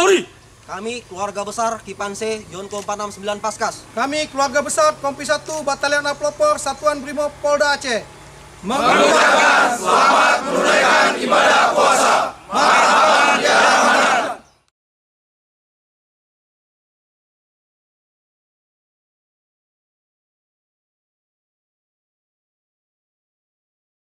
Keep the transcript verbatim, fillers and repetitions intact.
Polri. Kami keluarga besar Kipanse Yonko empat enam sembilan Paskas. Kami keluarga besar Kompi satu Batalion Aplopor Satuan Brimob Polda Aceh. Mengucapkan selamat menunaikan ibadah puasa.